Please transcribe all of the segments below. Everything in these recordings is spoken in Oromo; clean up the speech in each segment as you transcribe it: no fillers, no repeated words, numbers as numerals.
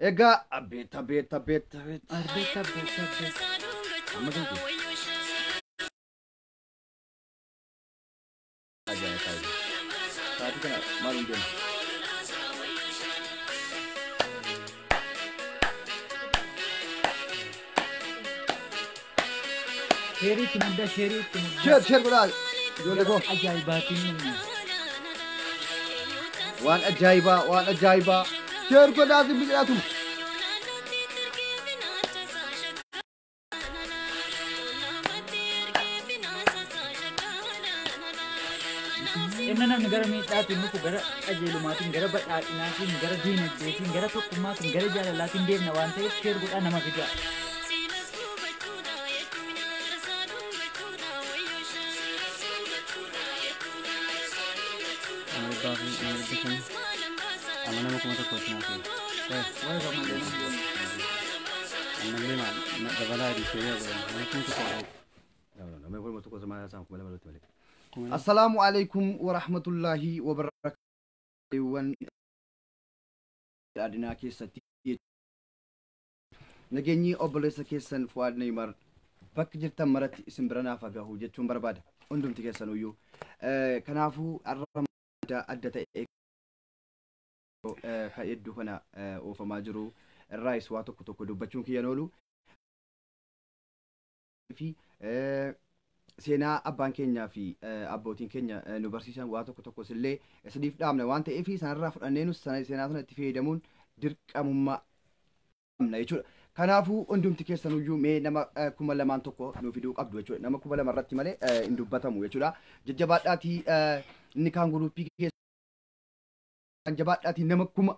Egaa abeet abeet abeet abeet. Abeet abeet abeet. Amma kan kee. Ajaa'iba ajaa'iba. Sa'aatii kana maal hin jennu? Sheerii itti muddaa, sheerii itti muddaa. Sheer sheer godhaa ijoollee koo. Ajaa'ibaatiin numna. Waan ajaa'ibaa waan ajaa'ibaa. Sheer godhaa si biqilaatu. Inni namni gara miidhaatiin dhufu gara qajeelumaatiin, gara badhaadhinaatiin, gara diinagdeetiin, gara tokkummaatiin, gara jaalalaatiin deemna waan ta'eef sheer godhaa nama fidaa. Assalaamu alaikum warahmatullaahi wabarakaatuh. Adinaa keessatti nageenyi obboleessa keessan Fuwaad Neymar bakka jirtan maratti isin bira naaf gahu jechuun barbaada hundumti keessan iyyuu. Kanaafuu har'a adda ta'e kan hedduu kana oofamaa jiru irraayis waa tokko tokko dubbachuun kiyyan oolu. Fi seenaa abbaan keenyaa fi abbootiin keenya nu barsiisan waa tokko tokkos illee isiniif dhaamna waan ta'eef sanarraa fudhannee nus seenaa sana itti fayyadamuun dirqamummaa qabna jechuudha. Kanaafuu hundumti keessanuyyuu mee nama 2000 tokko nu fiduu qabdu jechuudha. Nama 2000 irratti malee hin dubbatamu jechuudha. Jajjabaadhaatii inni kaan guruppii keessa jabaadhaatii nama 1000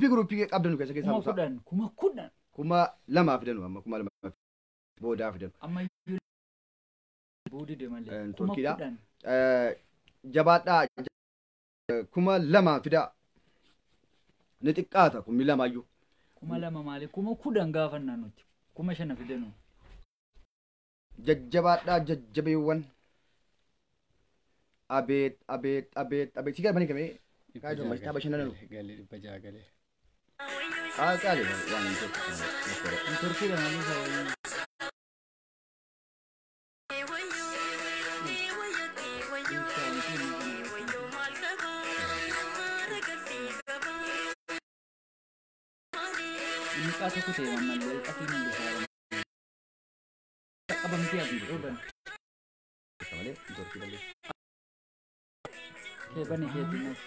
guruppii qabdanu keessa keessaa Kuma kudhan, kuma kudhan. 2000 fidanu amma 2000 boodaa fidanu. Amma boodide malee. Kuma Turkiidha. kudhan. Jabaadhaa 2000 fidaa. Ni xiqqaata 2000yyuu. 2000 maali? 10,000 gaafannaa nuti. 5,000 fidanu. Jajjabaadhaa jajjabeewwan. Abeet abeet abeet abeet. Si garbanii kamee? Kaayidoo majjaa bashannananu. Galee 600 galee. Haa caale waan hin turre. Turkiidha malee sababni. Inni tokko ta'e ammallee qafii mul'isaa. Qabamtee abdii godhan. Malee turkii malee. Kee bani keetiin as.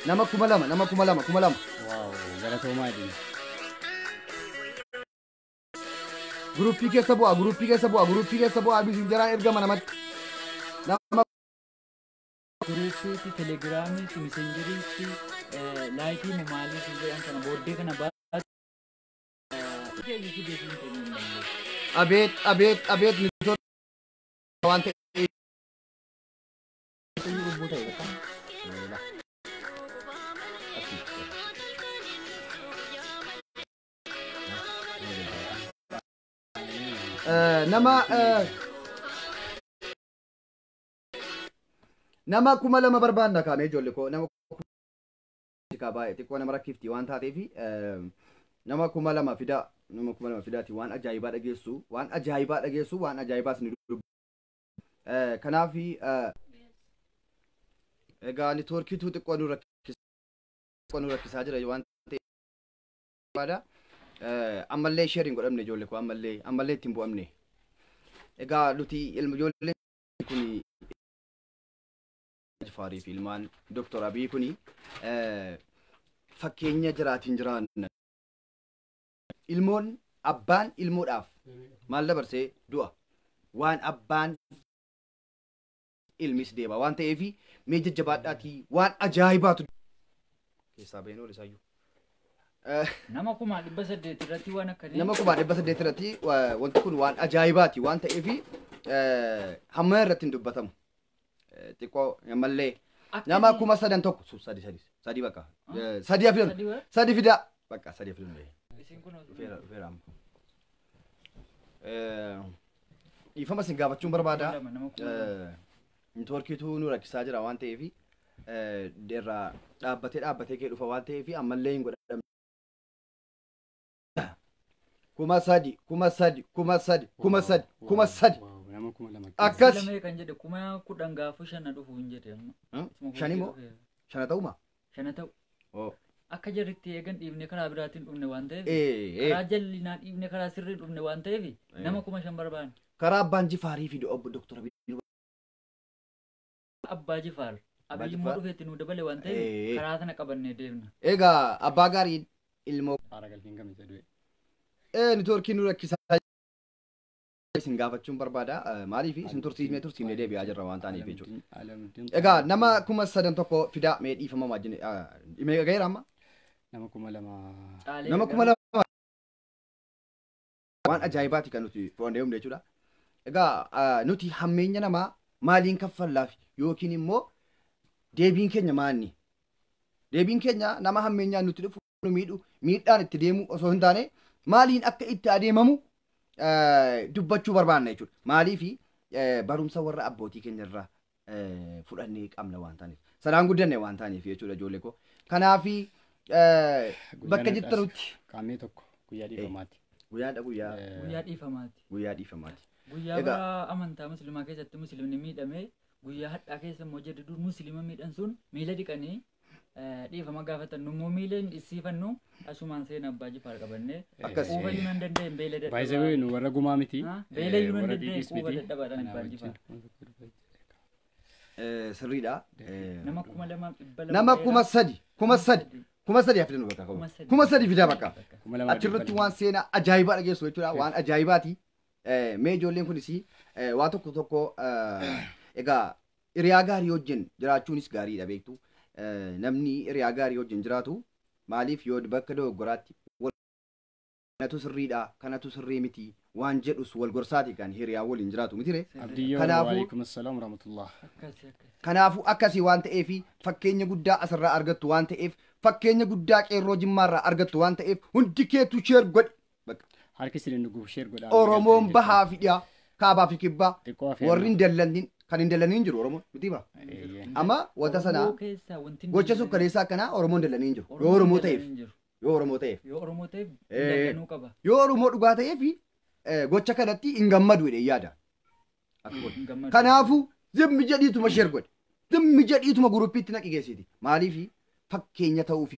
Nama 2000 nama 2000 2000. Waaw galatoomaa jedhini. Guruppii keessa bu'aa guruppii keessa bu'aa guruppii keessa bu'aa misinjaraan ergama namatti. Nama Guruuppiitti, telegiraamiitti, misenjeriitti, laayikii maalii siin jedhan kana booddee kana baas. Abeet abeet abeet waan ta'e. Nama 2000 barbaanna kaamee ijoollee koo nama baay'ee xiqqoo nama rakkifti waan taateef nama 2000 fidaa nama 2000 fidaati waan ajaa'ibaa dhageessu waan ajaa'ibaa dhageessu waan ajaa'ibaas ni dubbu. Kanaaf egaa neetwoorkiitu xiqqoo nu rakkisaa jira waan ta'eef. Barbaada. Ammallee share hin godhamne ijoollee koo, ammallee ittiin bu'amne. Egaa nuti ilma ijoollee kun Jifaarii fi ilmaan Dooktor Abiy kuni fakkeenya jiraatiin jiraanna. Ilmoon abbaan ilmoodhaaf maal dabarsee du'a. Waan abbaan ilmis deema waan ta'eef mee jajjabaadhaatii waan ajaa'ibaatu keessaa baheen oole isaayyuu. Nama 1800 irratti waan akkanii. Nama 1800 irratti wanti kun waan ajaa'ibaati waan ta'eef hamma irratti hin dubbatamu. Xiqqoo ammallee nama 3100 sadi sadi sadi bakka sadi afidan sadi fida bakka sadi afidan. Dhufeera dhufeera amma. Dhiifama isin gaafachuun barbaada. Neetwoorkiitu nu rakkisaa jira waan ta'eef irraa dhaabbatee dhaabbatee kee dhufa waan ta'eef ammallee hin godhamne. 3000 3000 3000 3000 3000. Nama 2000. Akkas. Kan jedhe 10,000 gaafa shana dhufu hin jedhe amma. Shani moo? Shana ta'uma? Shana ta'u. Akka jarritti eegan dhiibne karaa biraatiin dhufne waan ta'eef. Karaa jallinaa dhiibne karaa sirrii dhufne waan ta'eef nama 5000 barbaanne. Karaa abbaan Jifaarii fi obbo Dooktor Abiy. Abbaa Jifaar. Abiy immoo dhufeetti nu dabale waan ta'eef karaa sana qabannee deemna. Egaa abbaa gaariin ilmoo. Haara galfiin kam isa du'e. Neetwoorkiin nu rakkisaa isin gaafachuun barbaada. Maaliif isin tursiifnee tursiifnee deebi'aa jirra waan ta'aniif jechuudha. Egaa nama 3100 fidaa mee dhiifama wajjin meeqa gaheera amma? Nama 2000. Nama 2000 waan ajaa'ibaati kan nuti fudhannee humne jechuudha. Egaa nuti hammeenya namaa maaliin kaffallaaf yookiin immoo deebiin keenya maanni? Deebiin keenya nama hammeenyaan nuti dhufu miidhu miidhaan itti deemu osoo hin taane maaliin akka itti adeemamu dubbachuu barbaanna jechuudha. Maaliif barumsa warra abbootii keenya irraa fudhannee qabna waan ta'aniif. Sanaan guddanne waan ta'aniif jechuudha ijoollee koo. Kanaaf bakka jirtanutti. Qaamni tokko guyyaa dhiifamaati. Guyyaadha guyyaa. Guyyaa dhiifamaati. Guyyaa dhiifamaati. Guyyaa bara amantaa musliimaa keessatti musliimni miidhame guyyaa hadhaa keessa immoo jedhu dur musliima miidhan sun miila dhiqanii dhiifama gaafatan nummoo miila hin dhissiifannu asumaan seena abbaa Jifaar qabannee. Akkas. Quufayyuu nan danda'e beela dadhabaa. Baay'ee nu warra gumaa miti. Beela nan danda'e quufa dadhabaadhaan abbaan Jifaar. Sirriidha. Nama 2200. Nama 3000 3000 3000 fidan bakka 3000 fidaa bakka. Achirratti waan seenaa ajaa'ibaa dhageessu jechuudha. Waan ajaa'ibaati. Mee ijoolleen kunis waa tokko tokko egaa hiriyaa gaarii wajjin jiraachuunis gaariidha beektu. Namni hiriyaa gaarii wajjin jiraatu maaliif yoo bakka dogoggoraatti kanatu sirriidha kanatu sirrii miti waan jedhus wal gorsaati kan hiriyaa waliin jiraatu mitire. Kanaafuu assalamu warahmatullah. Kanaafuu akkasii waan ta'eef fakkeenya guddaa asirraa argattu waan ta'eef fakkeenya guddaa qeerroo jimmaarraa argattu waan ta'eef hundi keetu share godhi. Harki isin dhuguuf share godhaa. Oromoon bahaa fi dhiyaa kaabaa fi kibbaa warri hin dallannin kan hin dallannin jiru Oromoon miti ba. Amma wanta sana gocha sukkaneessaa akkanaa Oromoon dallanii hin jiru. Yoo Oromoo ta'eef. Yoo Oromoo ta'eef. Yoo Oromoo ta'eef dallanuu qaba. Yoo Oromoo dhugaa ta'eef gocha kanatti hin gammadu jedhee yaada. Kanaafuu zimmi jedhiituma share godhe. Zimmi jedhiituma guruppiitti naqi geessiti. Maaliif fakkeenya ta'uufi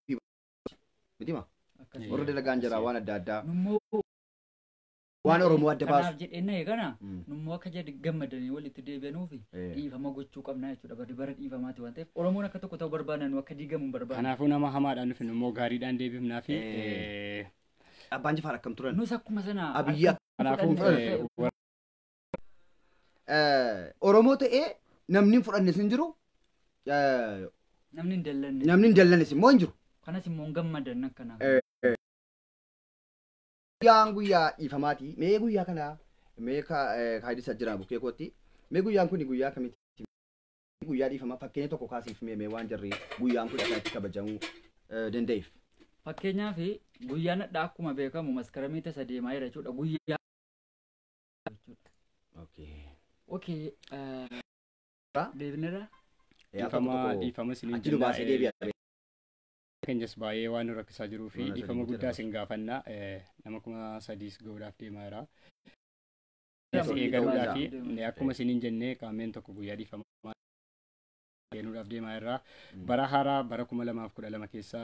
miti ma. Warra dalagaan jira waan adda addaa. Waan Oromoo adda baasu. Kanaaf jedhee na'e kana nummoo akka jedhe gammadanii walitti deebi'anuufi dhiifama gochuu qabnaa jechuudha. Barri bara dhiifamaati waan ta'eef Oromoon akka tokko ta'u barbaadan nu akka diigamu hin barbaannu. Kanaafuu nama hamaadhaan dhufin immoo gaariidhaan deebifnaa fi Abbaan Jifaar akkam turan? Nus akkuma sana Abiyyi kanaafuu Oromoo ta'ee namni hin fudhannes hin jiru. Namni hin dallannes. Namni hin dallannes immoo hin jiru. Kanas immoo hin gammadan akkanaaf. Guyyaan guyyaa dhiifamaati. Mee guyyaa kana mee kaayidisa jira bukkee kootti. Mee guyyaan kun guyyaa kamitti? Guyyaa dhiifamaa fakkeenya tokko kaasiif mee waan jarri guyyaan kun akkanatti kabajamuu danda'eef. Fakkeenyaaf guyyaan hadhaa akkuma beekamu maskaramii tasa deemaa jira jechuudha. Guyyaa jechuudha. Okay. Deebinirra. Dhiifama isiniin Achi nu baasee deebi'a. Keenyas baay'ee waan nu rakkisaa jiruu fi dhiifama guddaa isin gaafanna. Nama 3000 gahuudhaaf deemaa jira. Eegaluudhaa fi akkuma isiniin jennee qaameen tokko guyyaa dhiifamaa seenuudhaaf deemaa jirra. Bara haaraa bara 2012 keessa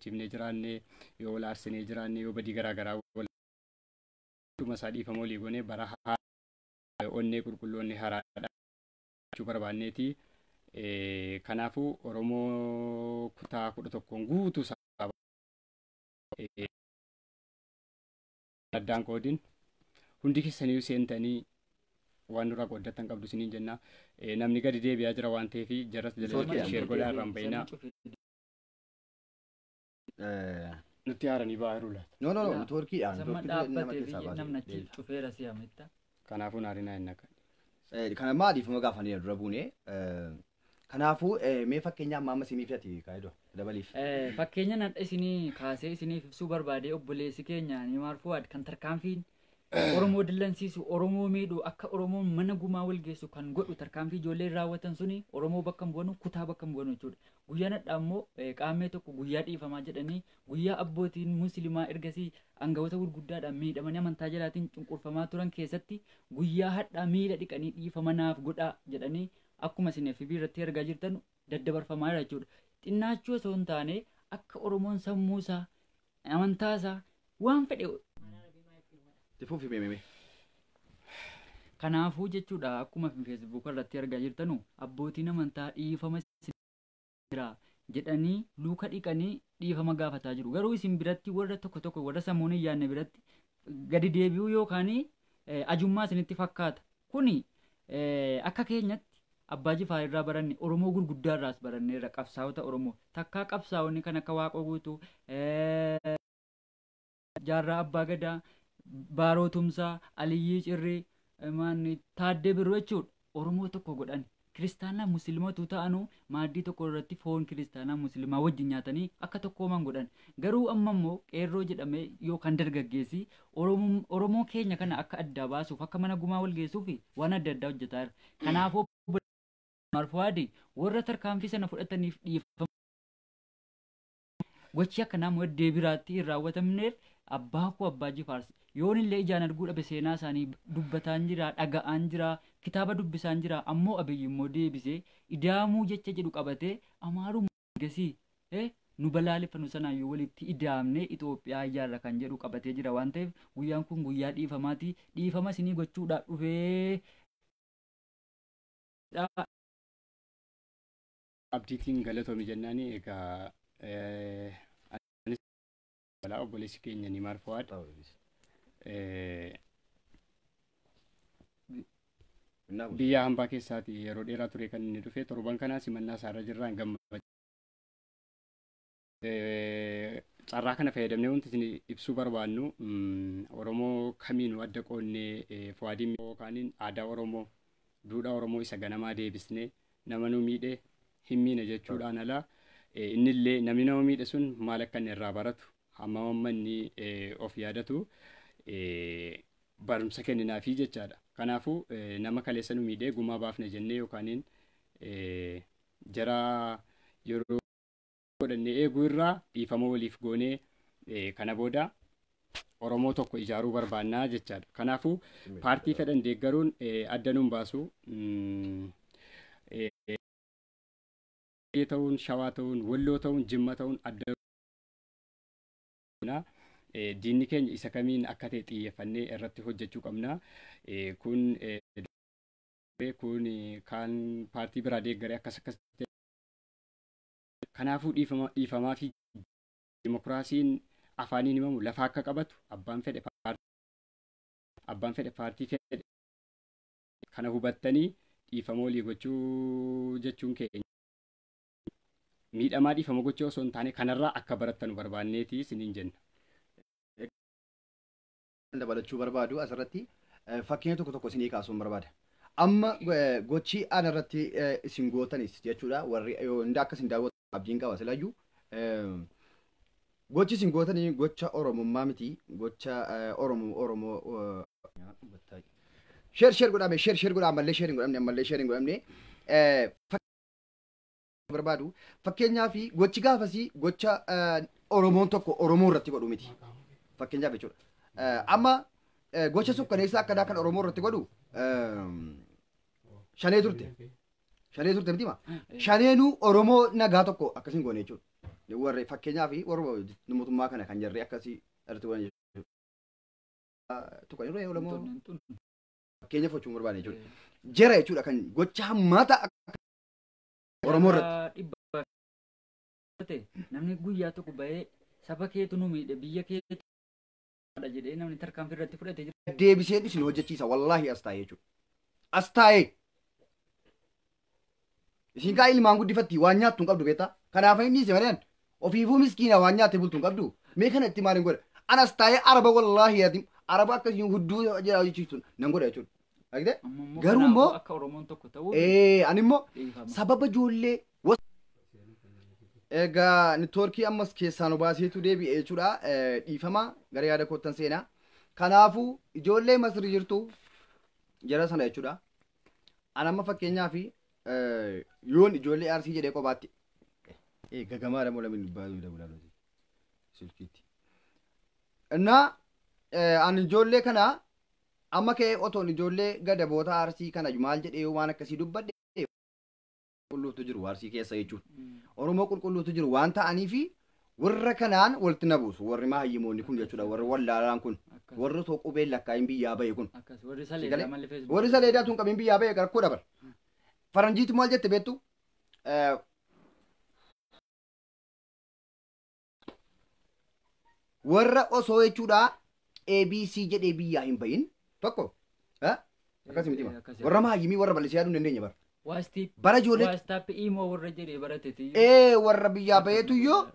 Cimnee jiraanne yoo wal aarsinee jiraanne yoo badii garaagaraa wal dhuma isaa dhiifama walii goonee bara onnee qulqulloonni haraadha jechuu barbaanneeti. Kanaafuu Oromoo kutaa 11 guutuu isaa addaan qoodin hundi keessaniyyuu seentanii waan nurraa qooddatan qabdu isiniin jenna. Namni gadi deebi'aa jira waan ta'eef jaras jalatti share godhaa irraan bayinaa. Nutti haaranii ba'aa jiru laata. No, no, no, networkiidhaan. Samma dhaabbatee fi namni achi cufeera si hamitta. Kanaafuu naarinaa hin akka. Kana maaliif gaafanii dura buune? Kanaafuu mee fakkeenya amma amma isinii fidati kaayidoo dabaliif. Fakkeenya nadha isinii kaasee isiniif ibsuu barbaade obboleessi keenya Nimaar Fuwaad kan tarkaanfiin Oromoo dillansiisu, Oromoo miidhu, akka Oromoon mana gumaa wal geessu kan godhu tarkaanfii ijoolleen raawwatan suni Oromoo bakka hin bu'anu, kutaa bakka hin bu'anu jechuudha. Guyyaa nadhaa immoo qaammee 1 guyyaa dhiifamaa jedhanii guyyaa abbootiin musliimaa ergasii aangawoota gurguddaadhaan miidhamanii amantaa jalaatiin cunqurfamaa turan keessatti guyyaa hadhaa miila dhiqanii dhiifama naaf godhaa jedhanii akkuma isin FB irratti argaa jirtan daddabarfamaa jira jechuudha. Xinnaachuu osoo hin taane akka Oromoon sammuu isaa, amantaa isaa waan fedhe Tifuufi meemee. Kanaafuu jechuudha akkuma Facebook irratti argaa jirtanu abbootiin amantaa dhiifama jira jedhanii luka dhiqanii dhiifama gaafataa jiru. Garuu isin biratti warra tokko tokko warra sammuun hin yaadne biratti gadi deebi'uu yookaan ajummaa isinitti fakkaata. Kuni akka keenyatti Abbaa Jifaar irraa baranne, Oromoo gurguddaa irraas baranneerra, qabsaa'ota Oromoo. Takkaa qabsaa'onni kan akka Waaqoo Guutuu, Jaarraa Abbaa Gadaa, Baaroo Tumsaa, Aliyyii Cirrii, Taaddee Birruu jechuudha. Oromoo tokko godhan. Kiristaanaa Musliimatu ta'anuu maaddii tokko irratti foon kiristaanaa Musliimaa wajjin nyaatanii akka tokkooman godhan. Garuu amma immoo qeerroo jedhamee yookaan dargaggeessi Oromoo keenya kana akka addaa baasuuf akka mana gumaa wal geessuuf waan adda addaa hojjetaa jira. Kanaafuu Marfuwaadi warra tarkaanfii sana fudhataniif dhiifama. Gochi akkanaa immoo iddoo biraatti hin raawwatamneef abbaa koo Abbaa Jifaar yoon illee ijaan arguu dhabe seenaa isaanii dubbataan jira, dhaga'aan jira, kitaaba dubbisaan jira. Ammoo Abiyyi immoo deebisee idaamuu jecha jedhu qabatee Amaaruma gasii nu balaaleffannu sanaan yoo walitti idaamnee Itoophiyaa ijaarra kan jedhu qabatee jira waan ta'eef guyyaan kun guyyaa dhiifamaati. Dhiifama isinii gochuudhaaf dhufee. Abdiitiin galatoomi jennaani egaa anis balaa obboleessi keenya Nimaar Fuwaad biyya hambaa keessaati yeroo dheeraa ture kan inni dhufe torban kanaa simannaa isaarra jirraan gammachuu. Carraa kana fayyadamnee wanti isin ibsuu barbaannu Oromoo kamiinuu adda qoonnee Fuwaadiin yookaan aadaa Oromoo duudhaa Oromoo isa ganamaa deebisnee nama nu miidhe hin miine jechuudhaan alaa innillee namni nama miidhe sun maal akka inni irraa baratu hamma amma inni of yaadatu barumsa kenninaafii jechaadha. Kanaafuu nama kaleessa nu miidhee gumaa baafne jennee yookaan jara yeroo godhannee eeguu irraa dhiifama waliif goonee kana booda Oromoo tokko ijaaruu barbaannaa jechaadha. Kanaafuu paartii fedhan deeggaruun adda nuun baasu. Ta'uun, Shawaa ta'uun, Walloo ta'uun, Jimma ta'uun adda diinni keenya isa kamiin akka ta'e xiyyeeffannee irratti hojjechuu qabna. Kun kaan paartii biraa deeggaree akkas akkas kanaafuu dhiifamaa fi dimokiraasiin afaaniin himamu lafa akka qabatu abbaan fedhe paartii fedhe kana hubattanii dhiifama walii gochuu jechuun keenya. Miidhamaa dhiifama gochuu osoo hin taane kanarraa akka barattanu barbaanneeti isiniin jenna. Dabalachuu barbaadu asirratti fakkeenya tokko tokko isinii kaasuun barbaada. Amma gochi ana irratti isin gootanis jechuudha warri hunda akka isin daawwatan abdiin qaba silayyuu. Gochi isin gootanii gocha Oromummaa miti gocha Oromoo share share godhame share share godhaa ammallee share hin godhamne ammallee share hin godhamne barbaadu fakkeenyaaf gochi gaafasii gocha Oromoon tokko Oromoo irratti godhu miti fakkeenyaaf jechuudha. Amma gocha sukkaneessaa akkanaa kan Oromoo irratti godhu shanee turte miti ma shaneenuu Oromoo nagaa tokko akkasiin goone jechuudha. Warri fakkeenyaaf warra mootummaa kana kan jarri akkasii irratti godhan jechuudha. Tuqanii irra Oromoo fakkeenya fudhachuun barbaade jechuudha. Jara jechuudha kan gocha hammaata Oromoo irratti. Namni guyyaa tokko bahee saba keetu nu miidhe biyya keetu jedhee namni tarkaanfii irratti fudhatee jira. Deebiseen isin hojjechiisa wallaahi as taa'ee jechuudha. As taa'ee. Isin kaa ilmaan guddifatti waan nyaattu hin qabdu beektaa? Kanaaf inni dhiise malee ofiifuu miskiina waan nyaatte bultu hin qabdu. Mee kana itti maaliin godha? An as taa'ee araba wallaahi yaadim araba akkasii hudduu jira hojjechiisu nan godha jechuudha. Argitee? Garuu immoo akka Oromoon tokko ta'uu ani immoo sababa ijoollee Egaa neetwoorkii ammas keessaa nu baaseetu deebi'e jechuudha. Dhiifama gara yaada koottan seenaa. Kanaafuu ijoollee Masrii jirtu jara sana jechuudha. An amma fakkeenyaaf yoon ijoollee Arsii jedhee kophaatti gagamaa dha moo lameen baay'ee dabalaatu silkiitti. Innaa an ijoollee kana amma ka'ee otoon ijoollee gadaboota Arsii kana maal jedhee waan akkasii dubbadhe qulqulluutu jiru Arsii keessa jechuudha. Oromoo qulqulluutu jiru waan ta'aniifi warra kanaan walitti na buusu warri maayyimoonni kun jechuudha warri wallaalaan kun warri osoo qubeen lakkaa'in biyyaa bahe kun. Warri saleedaa tun qabiin biyyaa bahe rakkoo dabar. Faranjiitu maal jette beektu? Warra osoo jechuudha ABC jedhee biyyaa hin bahin tokko akkasii miti warra maayyimii warra bal'isee yaaduu hin dandeenye bara. Bara ijoollee Waastaappi imoo warra jedhee barateeti. Warra biyyaa baheetu iyyuu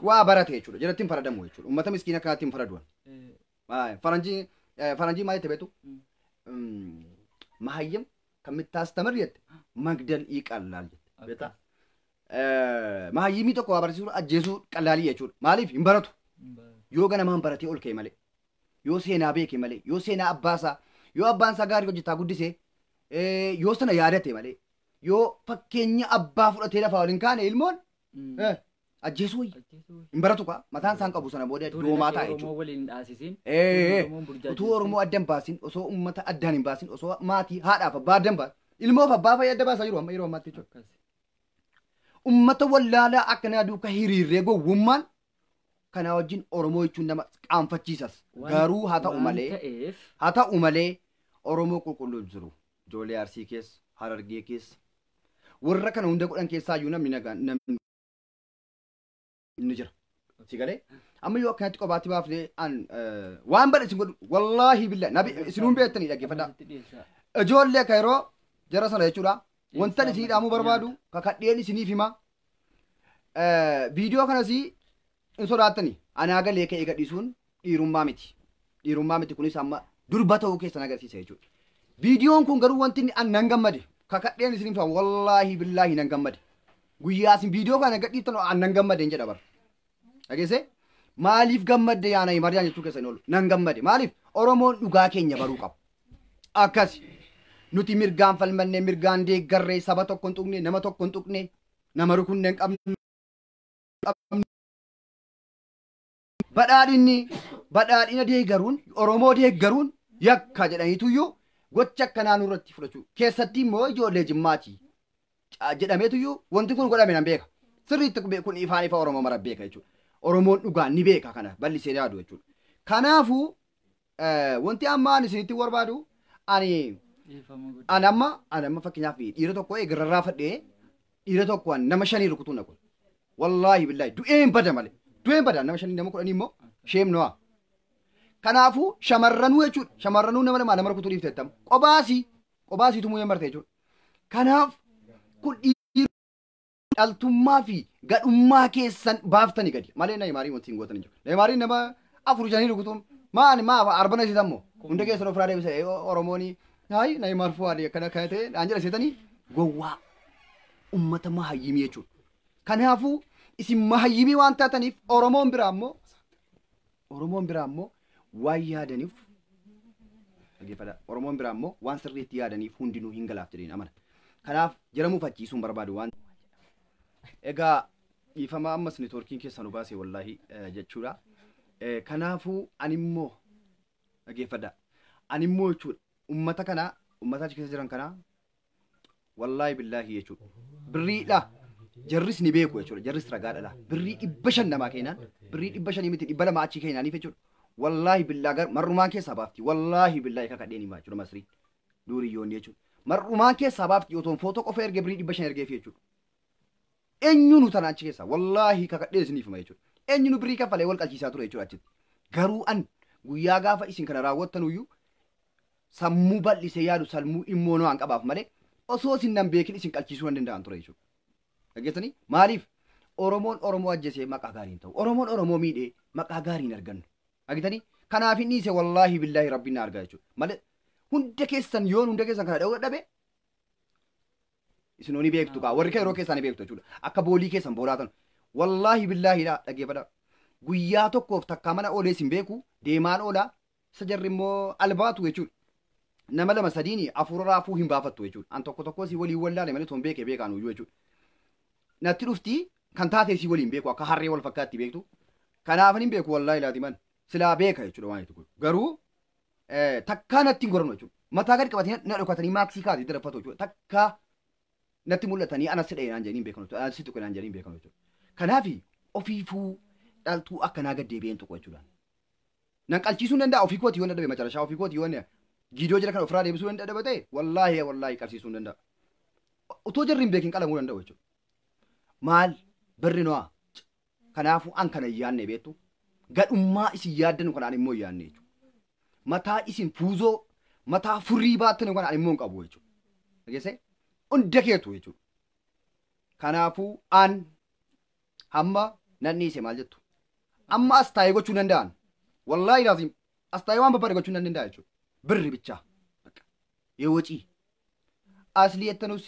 waa barate jechuudha. Jalatti hin faradamu jechuudha. Uummata miskiina akkanatti hin faraduwan. Faranjii maal jette beektu? Mahayyam kan mittaastamar jette magdal iqallaal jette. Beektaa? Mahayyimii tokko waa barsiisuu ajjeesuu qallaalii jechuudha. Maaliif hin baratu? Yoo ganamaan baratee ol ka'e malee, yoo seenaa beeke malee, yoo seenaa abbaasaa, yoo abbaan isaa gaarii hojjetaa guddisee yoo sana yaadate malee yoo fakkeenya abbaa fudhatee lafaa waliin kaane ilmoon ajjeesuu wayya. Hin baratu kaa mataan isaan qabu sana booda doomaa ta'a jechuudha. Utuu Oromoo adda hin baasin osoo uummata addaan hin baasin osoo maatii haadhaaf abbaa adda hin baasin ilmoof abbaa fa'i adda baasaa jiru amma yeroo ammaatti jechuudha. Uummata wallaalaa akkanaa duukaa hiriirree gowwummaan kanaa wajjin Oromoo jechuun nama qaanfachiisas. Garuu haa ta'u malee Oromoo qulqulluun jiru. Ijoollee Arsii keessa, Harargee keessa, warra kana hunda godhan keessaa iyyuu namni nagaan namni jira. Si galee? Amma yoo akkanatti kophaatti baafnee an waan badhe isin godhu wallaahi billahi nabi isinuun beektanii dhaggeeffadhaa. Ijoollee akka yeroo jara sana jechuudha. Wanta isinii dhaamuu barbaadu kakadheen isiniif hima. Viidiyoo kanas hin sodaattani. Anaa galee ka'ee gadhiisuun dhiirummaa miti. Dhiirummaa miti kunis amma durba ta'uu keessan agarsiisa jechuudha. Viidiyoon kun garuu wanti inni an nan gammade kakadheen isiniif hima wallaahi billaahi nan gammade. Guyyaa isin viidiyoo kana gadhiiftan an nan gammade hin jedha bara. Dhageessee maaliif gammadde yaana Maryaan jechuu keessa hin oolu nan gammade maaliif Oromoon dhugaa keenya baruu qaba. Akkasi nuti mirgaan falmannee mirgaan deeggarree saba tokko hin tuqne nama tokko hin tuqne nama rukunne hin qabnu. Badhaadhina deeggaruun Oromoo deeggaruun yakka jedhaniituyyuu gocha akkanaa nurratti fudhachuu keessatti immoo ijoollee Jimmaati jedhameetuyyuu wanti kun godhame nan beeka. Sirriitti kun ifaan ifa Oromoo mara beeka jechuudha. Oromoon dhugaan ni beeka kana bal'isee yaadu jechuudha. Kanaafuu wanti amma ani isinitti barbaadu ani amma fakkeenyaaf dhiira tokko eegarraa fadhee dhiira tokko nama shanii rukutuu na kun. Wallaahi billaahi du'een bada malee du'een bada nama shanii nama kudhanii immoo sheemno'a. Kanaafuu shamarranuu jechuudha. Shamarranuu nama lamaa nama rukutuu dhiifte jettama. Qobaasii tumuu marte jechuudha. Kanaaf kun dhaltummaa fi gadhummaa keessan baaftanii gadi. Malee Neymaarii wanti hin gootan hin jiru. Neymaariin nama 4 5 rukutuun maali maaf arbana isitan moo hunda keessan ofirraa deebisa Oromoon hayi Neymaar Fuwaadii akkana akkana ta'e dhaan jedha seetanii gowwaa uummata mahayyimii jechuudha. Kanaafuu isin mahayyimii waan taataniif Oromoon biraa immoo waan yaadaniif dhaggeeffadhaa. Oromoon biraa immoo waan sirriitti yaadaniif hundinuu hin galaaf jedheen amana. Kanaaf jara mufachiisuun barbaadu waan. Egaa dhiifama ammas neetwoorkiin keessaa nu baase wallaahi jechuudha. Kanaafuu ani immoo dhaggeeffadhaa. Ani immoo jechuudha uummata kana uummata achi keessa jiran kana wallaahi billaahi jechuudha. Birriidha. Jarris ni beeku jechuudha. Jarris ragaa dhala. Birrii 500 namaa kennaan birrii 500 miti 200 achii kennaaniif jechuudha. Wallaahi billaa gar marrumaan keessaa baafti. Wallaahi billaahi kakadheen himaa jechuudha Masriin. Duuriyyoonni jechuudha. Marrumaan keessaa baafti otoon footoo qofa ergee birrii 500 ergeef jechuudha. Eenyuun tana achi keessaa wallaahi kakadheen isiniif hima jechuudha. Eenyuun birrii kaffalee wal qalchiisaa ture jechuudha achitti. Garuu an guyyaa gaafa isin kana raawwattanuyyuu sammuu bal'isee yaadu sammuu immoo waan qabaaf malee osoo isin nan beekin isin qalchiisuu hin danda'an ture jechuudha. Dhageessanii maaliif Oromoon Oromoo ajjeesee maqaa gaarii hin ta'u. Oromoon Oromoo miidhee maqaa gaarii hin argannu. Argitanii kanaaf hin dhiise wallaahi billaahi rabbiin na argaa jechuudha. Malee hunda keessan yoon hunda keessan kana dha'uu dadhabe isinoo ni beektu kaa warri yeroo keessaa ni beektu jechuudha. Akka boolii keessan boolaatan wallaahi billaahi dhaggeeffadhaa. Guyyaa tokkoof takkaa mana oolee isin beeku deemaan oolaa isa jarri immoo albaatu jechuudha. Nama lama sadiini afuura raafuu hin baafattu jechuudha. An tokko tokko si waliin wallaale malee toon beekee beekaan uyyuu jechuudha. Natti dhufti kan taatee si waliin beeku akka harree wal fakkaatti beektu. Kanaaf hin beeku wallaahi laatiman silaa beeka jechuudha waan itti godhu. Garuu takkaa natti hin goranu jechuudha. Mataa gadi qabatanii na dhokatanii maaksii kaasee daraffatu jechuudha. Takkaa natti mul'atanii anas si dha'ee naan jedhanii hin beekan jechuudha. Anas si tuqe naan jedhanii hin beekan jechuudha. Kanaaf ofiifuu dhaltuu akkanaa gad deebi'een tuqu jechuudha. Nan qalchiisuu hin danda'a ofii kooti yoo dadhabe macarashaa ofii kooti yoo giidoo jira kan ofirraa deebisuu hin dadhabe ta'e wallaahi wallaahi qalchiisuu hin danda'a. Otoo jarri hin beekin qalamuu danda'u jechuudha. Maal birri no'a. Kanaafuu an kana hin yaadne beektu. Gadhummaa isin yaaddanu kanaan immoo hin yaadne jechuudha. Mataa isin fuuzoo mataa furrii baattanu kanaan immoo hin qabu jechuudha. Dhageessee hunda keetu jechuudha. Kanaafuu an hamma nan dhiise maal jettu. Amma as taa'ee gochuu danda'an. Wallaahi laazim as taa'ee waan barbaade gochuu nan danda'a jechuudha. Birri bichaa. Yoo wacii. Aslii jettanus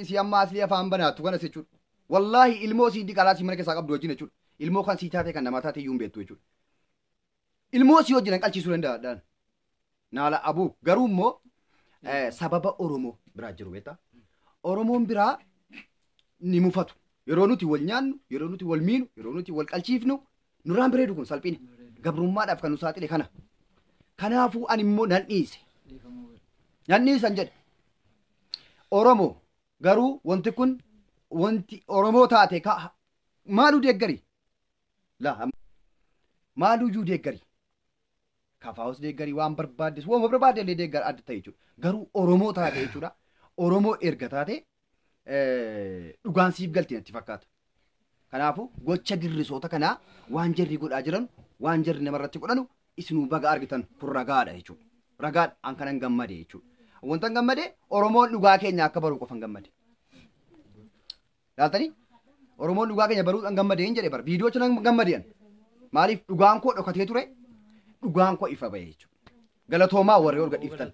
si amma aslii afaan banaattu kanas jechuudha. Wallaahi ilmoo sii diqaalaa sii mana keessaa qabdu wajjin jechuudha. Ilmoo kan sii taate kan namaa taate iyyuu hin beektu jechuudha. Ilmoo sii wajjin qalchiisuu danda'a. Naala abuu garuu immoo sababa Oromoo biraa jiru beektaa. Oromoon biraa ni mufatu. Yeroo nuti wal nyaannu, yeroo nuti wal miinu, yeroo nuti wal qalchiifnu nurraan bareedu kun salphina. Gabrummaadhaaf kan nu saaxile kana. Kanaafuu ani immoo nan dhiise. Nan dhiisan jedhe. Oromoo garuu wanti kun wanti Oromoo taate maaluu deeggari? La maaluu iyyuu deeggari? Kafaawus deeggari waan barbaaddes waan barbaadde illee deeggara adda ta'e jechuudha. Garuu Oromoo taate jechuudha. Oromoo erga taate dhugaan siif galti natti fakkaata. Kanaafuu gocha girrisoota kanaa waan jarri godhaa jiran waan jarri namarratti godhanu isinuu baga argitan kun ragaadha jechuudha. Ragaadha an kanan gammade jechuudha. Wanta gammade Oromoon dhugaa keenya akka baruu qofan gammade. Laaltanii Oromoon dhugaa keenya baruu an gammade hin jedhe bara viidiyoo sana gammade an. Maaliif dhugaan koo dhokatee ture dhugaan koo ifa ba'e jechuudha. Galatoomaa warri ol gadhiiftan.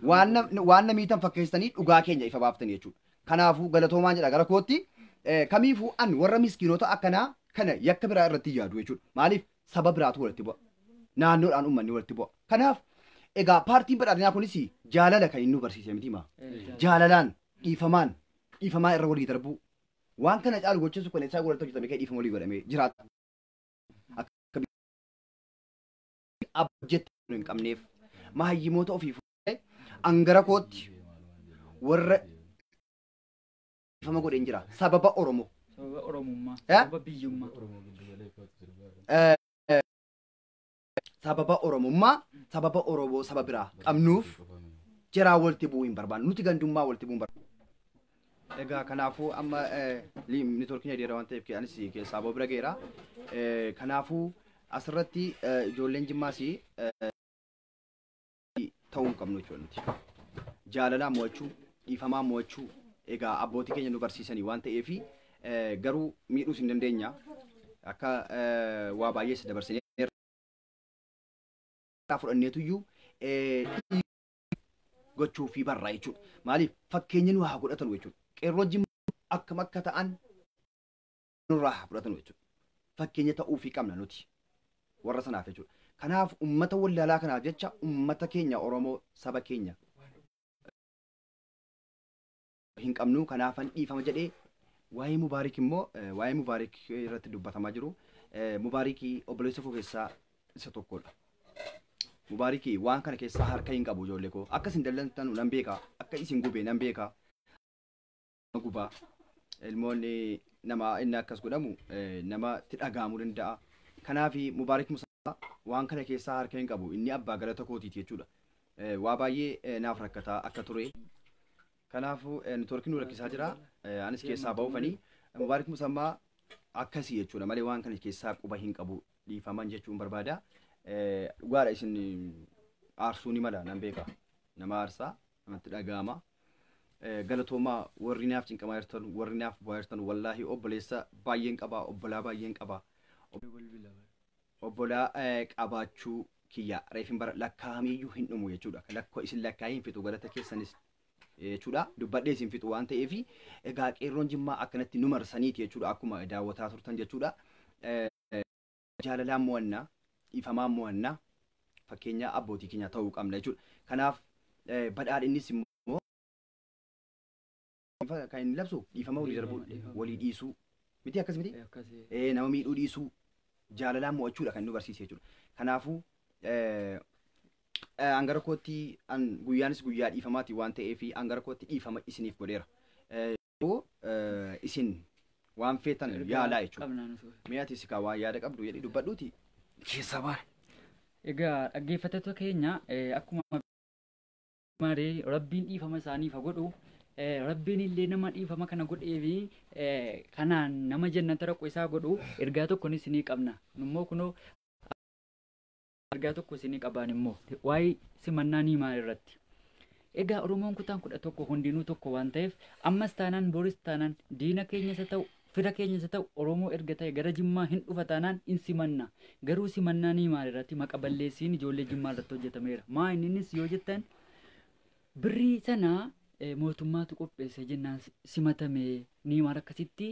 Waan namiitan fakkeessanii dhugaa keenya ifa baaftan jechuudha. Kanaafuu galatoomaan jedha gara kootti kamiifuu an warra miskiinota akkanaa kana yakka biraa irratti yaadu jechuudha. Maaliif saba biraatu walitti bu'a. Naannoodhaan uummanni walitti bu'a. Kanaaf egaa paartiin badhaadhinaa kunis jaalala kan inni nu barsiise miti maa. Jaalalaan dhiifamaan dhiifamaa irra walii darbuu. Waan kana caalu gochuun kun isaa walitti hojjetame kee dhiifama walii godhamee jiraata. Akka abjetti hin qabneef mahayyimoota ofii fuudhee angara kootti warra dhiifama godheen jira. Sababa Oromoo. Sababa Oromummaa. Sababa biyyummaa. Sababa Oromummaa, sababa Oromoo saba biraa qabnuuf jaraa walitti bu'uu hin barbaannu. Nuti gandummaa walitti bu'uu hin barbaannu. Egaa kanaafuu amma neetwoorkiin adeera waan ta'eef anis keessaa ba'uu bira geera. Kanaafuu asirratti ijoolleen Jimmaas ta'uu hin qabnu jechuudha nuti. Jaalalaan mo'achuu, dhiifamaan mo'achuu egaa abbootii keenya nu barsiisanii waan ta'eef garuu miidhuus hin dandeenya. Akka waa baay'ees dabarsinee fudhanneetuyyuu gochuu fi barraa jechuudha. Maaliif fakkeenya nu haa godhatan jechuudha. Qeerroo Jimmaa akkam akka ta'an nurraa haa fudhatan jechuudha. Fakkeenya ta'uufii qabna nuti warra sanaaf jechuudha. Kanaaf uummata wallaalaa kanaaf jecha uummata keenya Oromoo saba keenya hin qabnu kanaafan dhiifama jedhee waa'ee Mubaarik immoo waa'ee Mubaarik irratti dubbatamaa jiru. Mubaarikii obboleessa koo keessaa isa tokkodha. Mubaarikii waan kana keessaa harka hin qabu ijoollee koo. Akka isin dallantanu nan beeka. Akka isin gube nan beeka. Gubaa. Ilmoonni namaa inni akkas godhamu namatti dhaga'amuu danda'a. Kanaaf Mubaarik Musaa waan kana keessaa harka hin qabu. Inni abbaa galata kootiiti jechuudha. Waa baay'ee naaf rakkataa akka ture. Kanaafuu networkiin nu rakkisaa jira. Anis keessaa ba'uufanii Mubaarik Musammaa akkasii jechuudha malee waan kana keessaa quba hin qabu dhiifaman jechuun barbaada. Dhugaadha isin aarsuu ni mala nan beeka. Nama aarsaa namatti dhaga'ama. Galatoomaa warri naaf cinqamaa jirtan warri naaf bu'aa jirtan wallaahi obboleessa baay'een qaba obbolaa baay'een qaba. Obbolaa qabaachuu kiyya reefin bara lakkaa'amiyyuu hin dhumu jechuudha. Lakkoo isin lakkaa'ee hin fixu galata keessanis jechuudha. Dubbadhee isin fixu waan ta'eef egaa qeerroon Jimmaa akkanatti nu marsaniiti jechuudha akkuma daawwataa turtan jechuudha. Jaalalaan mo'annaa dhiifamaan mo'annaa fakkeenya abbootii keenya ta'uu qabna jechuudha. Kanaaf badhaadhinnis immoo kan inni labsu dhiifama walii darbuu walii dhiisuu miti akkas miti nama miidhuu dhiisuu jaalalaan mo'achuudha kan nu barsiise jechuudha. Kanaafuu hangara kootti guyyaanis guyyaa dhiifamaati waan ta'eef hangara kootti dhiifama isiniif godheera. Isin waan feetan yaalaa jechuudha. Mee ati sikaa waan yaada qabdu jedhii dubbadhuuti keessa baana. Egaa dhaggeeffattoota keenya akkuma maree rabbiin dhiifama isaaniif haa godhu. Rabbiin illee nama dhiifama kana godhee fi kanaan nama jannata raqu isaa godhu ergaa tokko isinii qabna. Immoo kunoo ergaa tokko isinii qabaan immoo waa'ee simannaa niimaa irratti. Egaa Oromoon kutaan 11 hundinuu tokko waan ta'eef ammas taanaan boris taanaan diina keenyas haa ta'u fira keenyas haa ta'u Oromoo erga ta'e gara Jimmaa hin dhufa taanaan in simanna. Garuu simannaa niimaa irratti maqa balleessiin ijoollee Jimmaa irratti hojjetameera. Maa innis yoo jettan birrii sana mootummaatu qopheesse jennaan simatame niimaan akkasitti.